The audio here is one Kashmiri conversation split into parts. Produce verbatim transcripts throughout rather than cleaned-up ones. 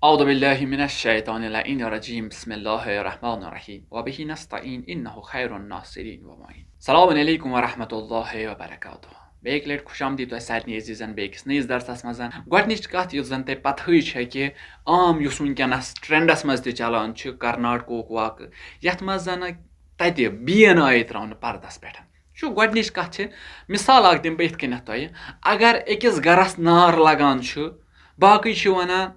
اعوذ باللہ من الشیطان اللعین الرجیم، بسم اللہ الرحمن الرحیم، وبہ نستعین، انہ خیر الناصرین ومعین۔ السلام علیکم ورحمۃ اللہ وبرکاتہ۔ بیٚیہِ اَکہِ لَٹہِ خوش آمدید تۄہہِ سارنٕے عزیٖزَن بیٚیہِ أکِس نٔیِس درسَس منٛز۔ گۄڈٕنِچ کَتھ یُس زَن تۄہہِ پَتہٕے چھےٚ کہِ عام یُس وٕنکیٚنَس ٹرٛینڈَس منٛز تہِ چَلان چھُ کَرناٹکوُک واقعہٕ، یَتھ منٛز زَن تَتہِ بیٚن آیہِ ترٛاونہٕ پَردَس پٮ۪ٹھ۔ چھُ گۄڈٕنِچ کَتھ چھِ، مِثال اَکھ دِمہٕ بہٕ یِتھ کٔنٮ۪تھ تۄہہِ۔ اگر أکِس گَرَس نار لَگان چھُ، باقٕے چھِ وَنان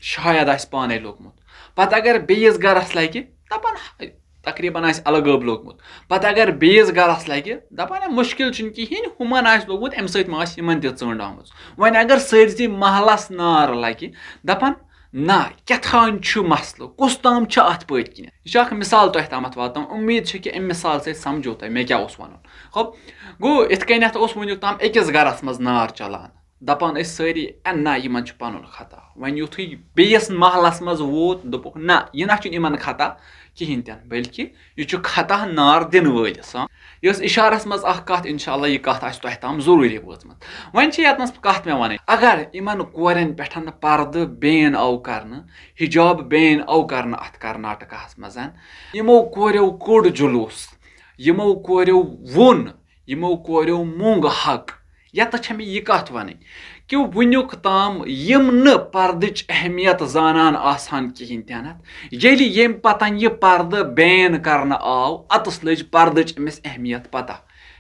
شاید آسہِ پانَے لوٚگمُت۔ پَتہٕ اگر بیٚیِس گَرَس لَگہِ، دَپان تقریٖباً آسہِ اَلہٕ غٲب لوٚگمُت۔ پَتہٕ اگر بیٚیِس گَرَس لَگہِ، دَپان ہے مُشکِل چھُنہٕ کِہیٖنۍ، ہُمَن آسہِ لوٚگمُت، اَمہِ سۭتۍ ما آسہِ یِمَن تہِ ژٲنٛڈ آمٕژ۔ وۄنۍ اگر سٲرسٕے محلَس نار لَگہِ، دَپان نہ، کیٛاہ تھام چھُ مسلہٕ، کُس تام چھُ اَتھ پٔتۍ کِنۍ۔ یہِ چھُ اَکھ مِثال تۄہہِ تامَتھ واتان۔ اُمید چھِ کہِ اَمہِ مِثال سۭتۍ سَمجھو تۄہہِ مےٚ کیٛاہ اوس وَنُن۔ خب، گوٚو، یِتھ کٔنٮ۪تھ اوس وٕنیُک تام أکِس گَرَس منٛز نار چَلان۔ دَپان ٲسۍ سٲری، "اے نہ، یِمَن چھُ پَنُن خطا۔" وۄنۍ یُتھُے بیٚیِس محلَس منٛز ووت، دوٚپُکھ، "نہ، یہِ نہ چھُنہٕ یِمَن خطا کِہیٖنۍ تہِ نہٕ، بلکہِ یہِ چھُ خطا نار دِنہٕ وٲلِس۔" ہاں، یہِ ٲس اِشارَس منٛز اَکھ کَتھ، اِنشاء اللہ یہِ کَتھ آسہِ تۄہہِ تام ضروٗری وٲژمٕژ۔ وۄنۍ چھِ یَتنَس کَتھ مےٚ وَنٕنۍ، اگر یِمَن کورٮ۪ن پٮ۪ٹھ پَردٕ بین آو کَرنہٕ، حجاب بین آو کَرنہٕ اَتھ کَرناٹکاہَس منٛز، یِمو کوریو کوٚڑ جلوٗس، یِمو کوریو ووٚن، یِمو کوریو مونٛگ حق۔ یَتَتھ چھےٚ مےٚ یہِ کَتھ وَنٕنۍ کہِ وٕنیُک تام یِم نہٕ پردٕچ اہمیت زانان آسہٕ ہن کِہیٖنۍ تہِ نہٕ، ییٚلہِ ییٚمہِ پَتَن یہِ پردٕ بین کرنہٕ آو، اَتَس لٔج پردٕچ أمِس اہمیت پَتہ۔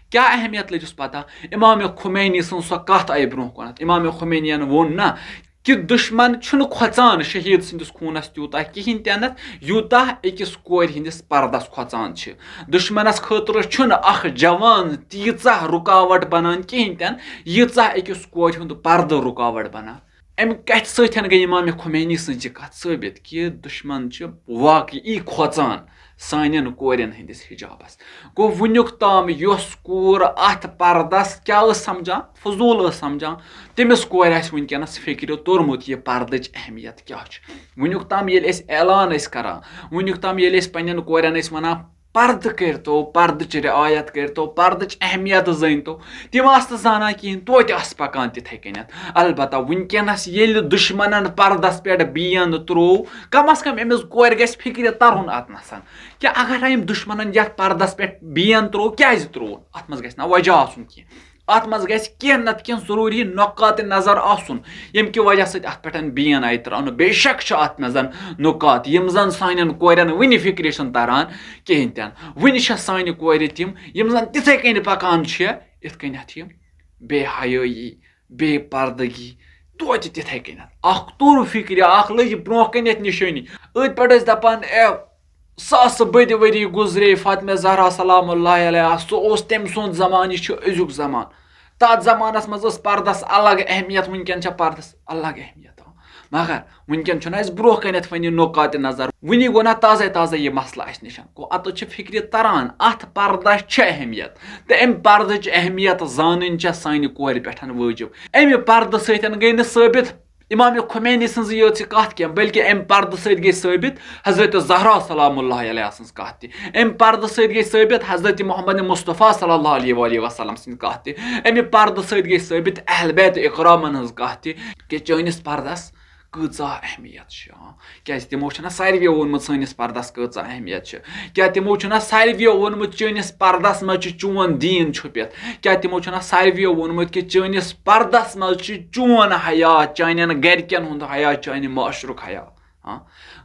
کیٛاہ اہمیت لٔجِس پَتہ؟ امام خمینی سٕنٛز سۄ کَتھ آیہِ برونٛہہ کُنَتھ۔ امام خمینیَن ووٚن نہ کہِ دُشمن چھُنہٕ کھۄژان شہیٖد سٕنٛدِس خوٗنَس تیوٗتاہ کِہیٖنۍ تہِ نہٕ، یوٗتاہ أکِس کورِ ہٕنٛدِس پردَس کھۄژان چھِ۔ دُشمنَس خٲطرٕ چھُنہٕ اکھ جوان تیٖژاہ رُکاوٹ بنان کِہیٖنۍ تہِ نہٕ، ییٖژاہ أکِس کورِ ہُنٛد پردٕ رُکاوٹ بنان۔ اَمہِ کَتھِ سۭتۍ گٔے امام خمینی سٕنٛز یہِ کَتھ ثٲبِت کہِ دُشمن چھِ واقعی کھۄژان سانٮ۪ن کورٮ۪ن ہٕنٛدِس حجابَس۔ گوٚو، وٕنیُک تام یۄس کوٗر اَتھ پردَس کیٛاہ ٲس سمجھان، فضوٗل ٲس سمجھان، تٔمِس کورِ آسہِ وٕنکیٚنَس فِکرِ توٚرمُت یہِ پردٕچ اہمیت کیٛاہ چھِ۔ وٕنیُک تام ییٚلہِ أسۍ اعلان ٲسۍ کران، وٕنیُک تام ییٚلہِ أسۍ پننٮ۪ن کورٮ۪ن ٲسۍ وَنان، "پردٕ کٔرۍتو، پردٕچ رعایت کٔرۍتو، پردٕچ اہمیت زٲنۍتو"، تِم آسہٕ نہٕ زانان کِہیٖنۍ، توتہِ آسہٕ پکان تِتھَے کٔنٮ۪تھ۔ البتہ وٕنکیٚنَس ییٚلہِ دُشمنن پردَس پٮ۪ٹھ بین ترٛوو، کم از کم أمِس کورِ گژھِ فِکرِ ترُن اَتنَسَن کہِ اگر أمۍ دُشمنن یَتھ پردَس پٮ۪ٹھ بین ترٛوو، کیٛازِ ترٛووُن؟ اَتھ منٛز گژھِ نہ وجہ آسُن کینٛہہ۔ اَتھ منٛز گژھِ کینٛہہ نتہٕ کینٛہہ ضروٗری نقاط نظر آسُن، ییٚمہِ کہِ وجہ سۭتۍ اَتھ پٮ۪ٹھ بین آیہِ ترٛاونہٕ۔ بے شک چھُ اَتھ منٛز نقاط، یِم زن سانٮ۪ن کورٮ۪ن وٕنہِ فِکرِ چھِنہٕ تران کِہیٖنۍ تہِ نہٕ۔ وٕنہِ چھےٚ سانہِ کورِ تِم، یِم زن تِتھَے کٔنۍ پکان چھِ، یِتھ کٔنٮ۪تھ یِم بے حیٲیی، بے پردگی، توتہِ تِتھَے کٔنٮ۪تھ۔ اَکھ توٚر فِکرِ، اَکھ لٔج برٛونٛہہ کَنٮ۪تھ نِشٲنی۔ أتھۍ پٮ۪ٹھ ٲسۍ دَپان، اے، ساسہٕ بٔدۍ ؤری گُزرے فاطمہ زہرا سلام اللہ علیہا، سُہ اوس تٔمۍ سُنٛد زمانہٕ، یہِ چھُ أزیُک زمانہٕ۔ تَتھ زمانَس منٛز ٲس پردَس الگ اہمیت، وٕنکٮ۪ن چھےٚ پردَس الگ اہمیت۔ مگر وٕنکٮ۪ن چھُنہٕ اَسہِ برٛونٛہہ کَنٮ۪تھ وۄنۍ یہِ نقاط نظر، وٕنی گوٚو نہ تازَے تازَے یہِ مسلہٕ اَسہِ نِش۔ گوٚو، اَتَس چھِ فِکرِ تران، اَتھ پردَس چھِ اہمیت، تہٕ اَمہِ پردٕچ اہمیت زانٕنۍ چھےٚ سانہِ کورِ پٮ۪ٹھ وٲجِب۔ اَمہِ پردٕ سۭتۍ گٔے نہٕ ثٲبِت امام خمینی سٕنٛزٕے یٲژ یہِ کَتھ کینٛہہ، بلکہِ اَمہِ پردٕ سۭتۍ گٔے ثٲبِت حضرت زہرا سلام اللہ علیہا سٕنٛز کَتھ تہِ۔ اَمہِ پردٕ سۭتۍ گٔے ثٲبِت حضرت محمد مصطفیٰ صلی اللہ علیہ وآلہ وسلم سٕنٛز کَتھ تہِ۔ اَمہِ پردٕ سۭتۍ گٔے ثٲبِت اہل بیت اکرامن ہٕنٛز کَتھ تہِ کہِ چٲنِس پردس کۭژاہ اہمیت چھِ۔ کیٛازِ تِمو چھُنہ ساروِیو ووٚنمُت سٲنِس پردس کۭژاہ اہمیت چھِ؟ کیٛاہ تِمو چھُنہ ساروِیو ووٚنمُت چٲنِس پردس منٛز چھُ چون دیٖن چھُپِتھ؟ کیٛاہ تِمو چھُنہ ساروِیو ووٚنمُت کہِ چٲنِس پردس منٛز چھُ چون حیا، چانٮ۪ن گرِکٮ۪ن ہُنٛد حیا، چانہِ معاشرُک حیا؟ ہاں؟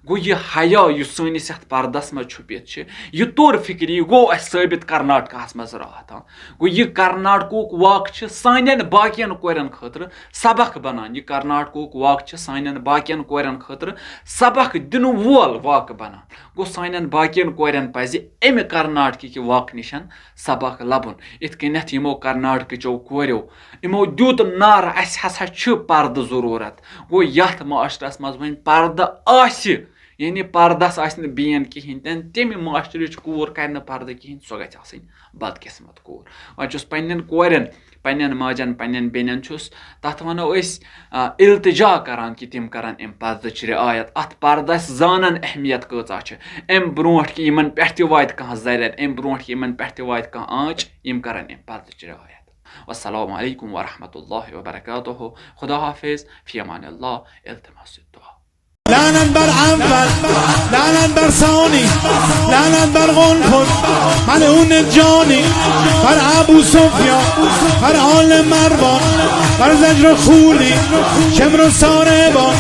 گوٚو، یہِ حیا یُس سٲنِس یَتھ پردس منٛز چھُپِتھ چھِ، یہِ توٚر فِکرِ، یہِ گوٚو اَسہِ ثٲبِت کرناٹکاہَس منٛز راتھ۔ ہاں؟ گوٚو، یہِ کرناٹکُک واقعہٕ چھِ سانٮ۪ن باقین کورٮ۪ن خٲطرٕ سبق بنان۔ یہِ کرناٹکُک واقعہٕ چھِ سانٮ۪ن باقین کورٮ۪ن خٲطرٕ سبق دِنہٕ وول واقعہٕ بنان۔ گوٚو، سانٮ۪ن باقین کورٮ۪ن پزِ امہِ کرناٹکہِ کہِ واقعہٕ نِش سبق لبُن۔ یِتھ کٔنٮ۪تھ یِمو کرناٹکٕچو کورٮ۪و، یِمو دیُت نعرٕ، "اسہِ ہسا چھُ پردٕ ضروٗرت۔" گوٚو، یتھ معاشرس منٛز وۄنۍ پردٕ آسہِ، یعنی پردس آسہِ نہٕ بین کِہینۍ تہِ نہٕ، تمہِ معاشرٕچ کوٗر کرِ نہٕ پردٕ کِہینۍ، سۄ گژھِ آسٕنۍ بدقسمت کوٗر۔ وۄنۍ چھُس پننٮ۪ن کورٮ۪ن، پننٮ۪ن ماجن، پننٮ۪ن بیٚنٮ۪ن چھُس، تتھ ونو أسۍ، آ، التجا کران کہِ تِم کرن امہِ پردٕچ رعایت، اتھ پردس زانن اہمیت کۭژاہ چھِ۔ امہِ برونٛٹھ کہِ یِمن پٮ۪ٹھ تہِ واتہِ کانٛہہ زرٮ۪ر، امہِ برونٛٹھ کہِ یِمن پٮ۪ٹھ تہِ واتہِ کانٛہہ آنچ، یِم کرن امہِ پردٕچ رعایت۔ والسلام علیکم ورحمۃ اللہ وبرکاتہ۔ خدا حافظ، فی امان اللہ، التماس دعا۔ لعنت بر اول، لعنت بر ثانی، لعنت بر قنفذ، ملعون جانی، بر ابو سفیان، بر آل مروان، بر زجر و خولی، شمر و ساربان،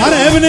بر ابن